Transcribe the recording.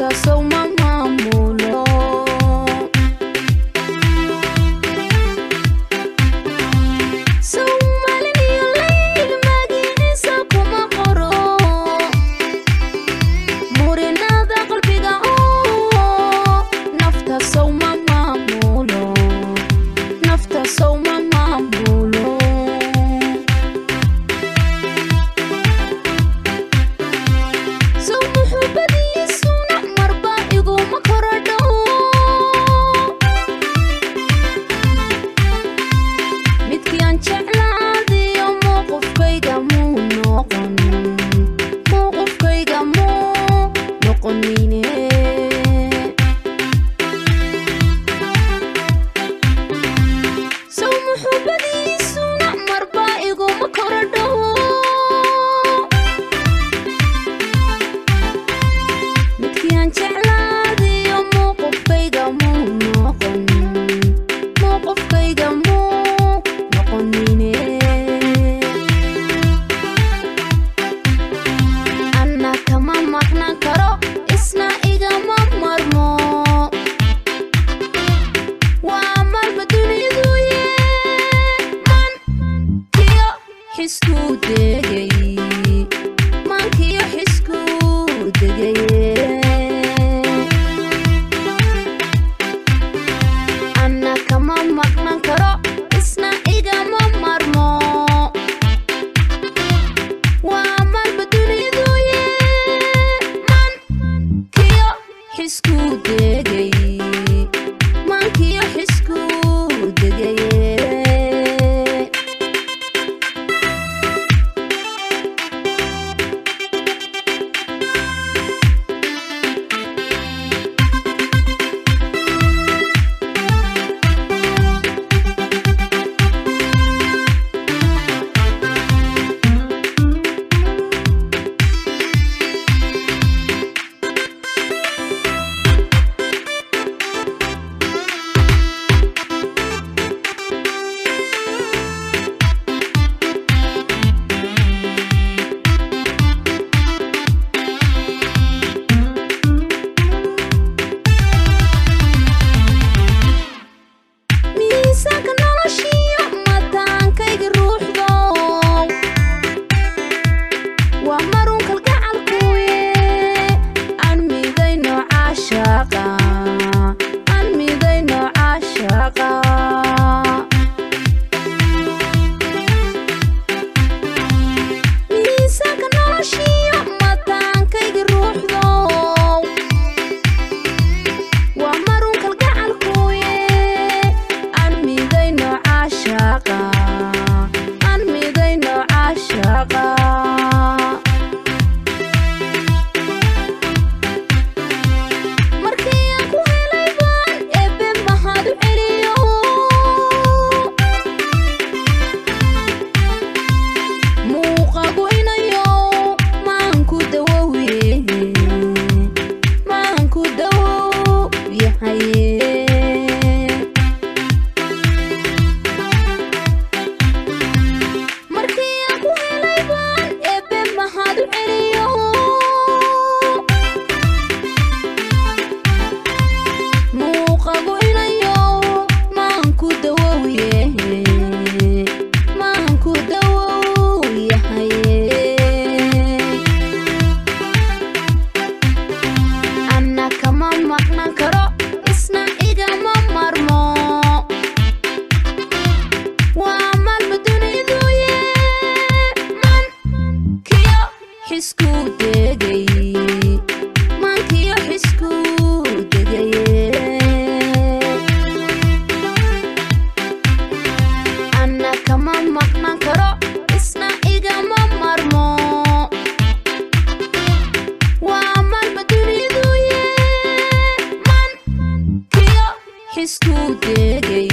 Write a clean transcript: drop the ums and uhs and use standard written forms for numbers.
Nafta sowma maamulo. Sow maalin iyo layl magiisa kuma qoro murinada qalbiga oo nafta sowma maamulo, nafta sowma maamulo. Sow muxubadiisuna marba iguma korodho. Midkii aan jeclaadiyo mowqifkayga muu noqon, mowqifkayga muu noqonine. Sow muxubadiisuna marba iguma korodho. Midkii aan jeclaadiyo mowqifkayga muu noqon, mowqifkayga muu noqonine. Anna kama maqnaan karo, isna igama marmo. Waa marba duniduye mankiyo xisku degay, mankiyo xisku degaye. Anna kama maqnaan karo, isna igama marmo. Waa marba duniduye mankiyo xisku degay, mankiyo xisku degaye. Miisaanka noloshiyo mataankayga ruuxdow waa marun kalgacalkuye. Aan midayno caashaaqa, aan midayno caashaaqa. Miisaanka noloshiyo mataankayga ruuxdow waa marun kalgacalkuye. Aan midayno caashaaqa, aan midayno caashaaqa. Markii aan ku helay baan ebbe mahad u celiyo. Muuqagu inayo maanku dawowiye, maanku dawow yahaye. Markii aan ku helay baan ebbe mahad u celiyo. Muuqagu inayo maanku dawowiye, maanku dawow yahaye. Anna kama maqnaan karo, isna igama marmo. Waa maalma duniduye mankiyo xisku degay, mankiyo xisku degaye. Anna kama maqnaan karo, isna igama marmo. Waa marba duniduye mankiyo xisku degay.